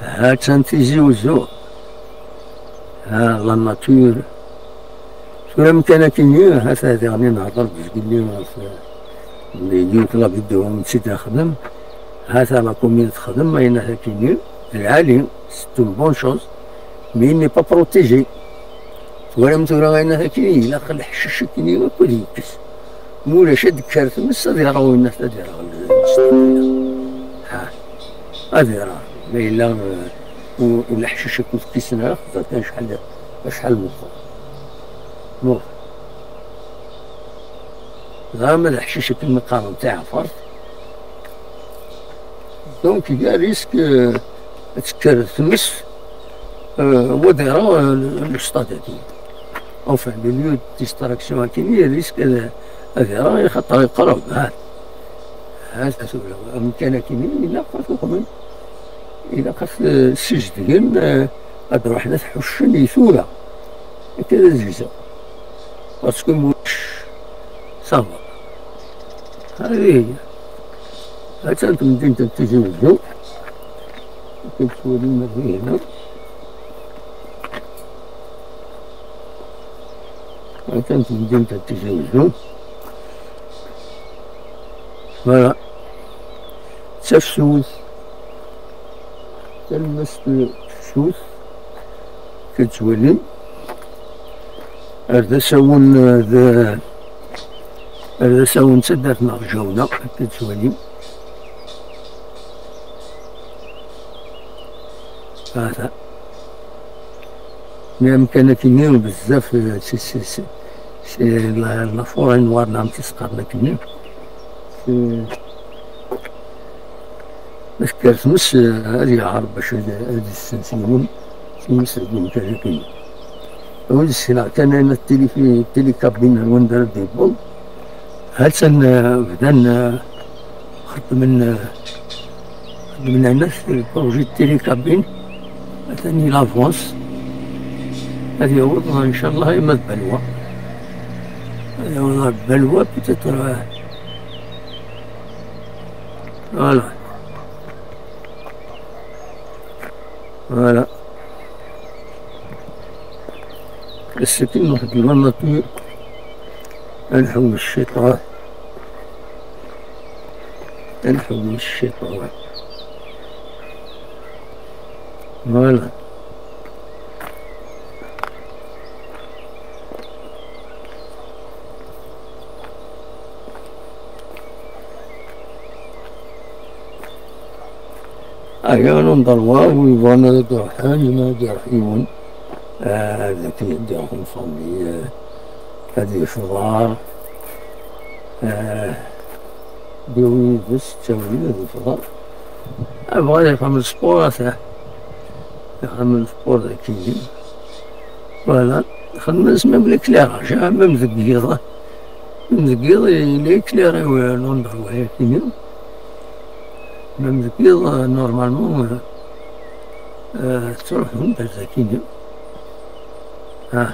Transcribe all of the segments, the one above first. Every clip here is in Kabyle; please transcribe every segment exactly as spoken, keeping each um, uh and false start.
Ha-tt-an Tizi Uzzu. Ha, la nature. Tura amkan akkenni, ha-t-a diɣen i nehder deg zgelli ɣef yiwet la vidéo n tt-id-nexdem. Ha-t-a la commune texdem ayen akkenni, d lɛali, c'est une bonne chose, mais il n'est pas protégé. Twalam tura ayen akkenni, ilaq leḥcic akkenni akk ad yekkes. Ma ulac ad d-tekker tmes, ad iṛeɣ winna, ad iṛeɣ lmesṭaṭila. Ha, ad iṛeɣ. Ma yella, eh, u-, u leḥcic akk ur t-kkisen ara, xaṭer kan acḥal, acḥal meqqer. Nuh. Dɣa ma d aḥcic akken mi qqaren tiɛfert. Donc, il y a risque, euh, ad tekker tmes, euh, wa d iṛeɣ, euh, le stade-agi. Enfin, le lieu de distraction akkenni, il risque ad, ad iṛeɣ, xaṭer yeqreb, ha. Ha, tura, amkan akkenni, ilaq ad t-uqmen. Ilaq ad t-ssizdgen, eh, ad ruḥen ad t-ḥuccen i tura. Akka d azegzaw. Parce que mulac, ça va. Hadi hiya. Ha-tt-an temdint n Tizi Uzzu. Akken tettwalim ar dihina. Ha-tt-an temdint n Tizi Uzzu. Voilà. D tafsut. Talemmast n tefsut. Akken tettwalim. Ar d asawen, eh, d, ar d asawen n taddart neɣ Jawna, akken tettwalim. Hata. Mais amkan akkenni bezzaf, eh, si, si, si, si la, la forêt noire neɣ amek i s-qqaren akkenni. Si, ma tekker tmes, eh, ad yeɛreḍ bac ad, ad yessens yiwen, tmes deg umkan akkenni. Wid ssneɣ kan ayen tili, tili kabine ar wanda ara d-yewweḍ. Ha-tt-an, eh, bdan, eh, xeddmen, eh, xeddmen anas, le projet de télécabine. Atan il avance. Ad yaweḍ, inchallah, ima d Balwa. Ad yaweḍ ɣer Balwa, peut-être, eh, voilà. Voilà. Ass-agi nruḥ di la nature, ad nḥewwes ciṭuḥ, ad nḥewwes ciṭuḥ. Voilà. Aya un endroit wi yebɣan ad d-ruḥen, ma ad d-iruḥ yiwen, eh, ad akken ad d-iruḥ une famille, eh, ad yefḍer, eh, d-yawi yid-s ttawil ad yefḍer. Abɣa ad ixdem sport, ata ixdem sport dagi. Voilà, xedmen-as même l'éclairage, hein, même deg yiḍ, même deg yiḍ, il est éclairé, ouais, l'endroit-agi. Même deg yiḍ, euh, normalement, euh, euh, ttruḥun-d ar dagi. Ah,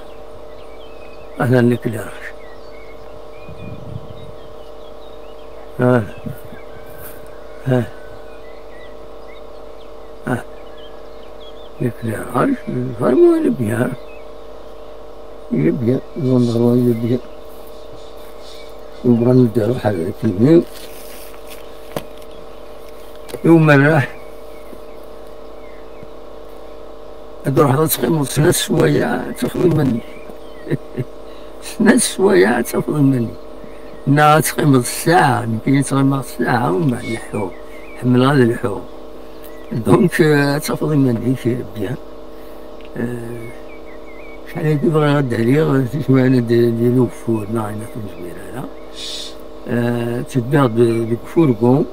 atan l'éclairage. Ah, ah, ah. L'éclairage, vraiment, il est bien. Il est bien, l'endroit, il est bien. Yebɣa ad d-iruḥ ar dagi. I umerreḥ, ad d-ruḥeḍ ad teqqimeḍ snat sswayeɛ, ad tafeḍ iman-ik. Snat sswayeɛ, ad tafeḍ iman-ik. Neɣ ad teqqimeḍ ssaɛa, nekkini ttɣimeɣ ssaɛa, umbeɛd leḥḥuɣ. Ḥemmleɣ ad lḥuɣ. Donc, euh, ad tafeḍ iman-ik, euh, bien. Euh, acḥal agi bɣiɣ ad d-aliɣ, tiswiɛin ad d-yili ugeffur, neɣ ayen ur nezmir ara. Euh, tteddiɣ-d deg ufurgu,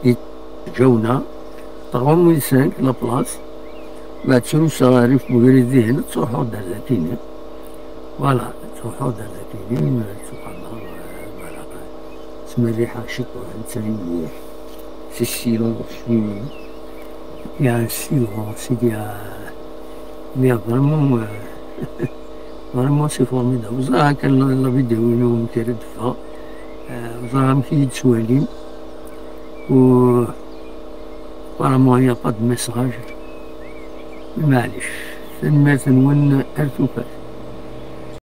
i Ǧawna, trois mille cinq la place. Ma ttruseɣ rrif n ubrid dihin, ttruḥuɣ-d ar dakini. Voilà, ttruḥuɣ-d ar dakini, ttuqameɣ, euh, voilà. Ttmerriḥeɣ ciṭuḥ, netta yewwi si silence, il y a un silence, il y a, il y a vraiment, euh, vraiment, c'est formidable. Ẓriɣ kan la, la vidéo-inu amek ara d-teffeɣ. Euh, ẓriɣ amek i yi-d-ttwalin. U apparemment, il y a pas de message. Maɛlic, tanemmirt-nwen ar tufat.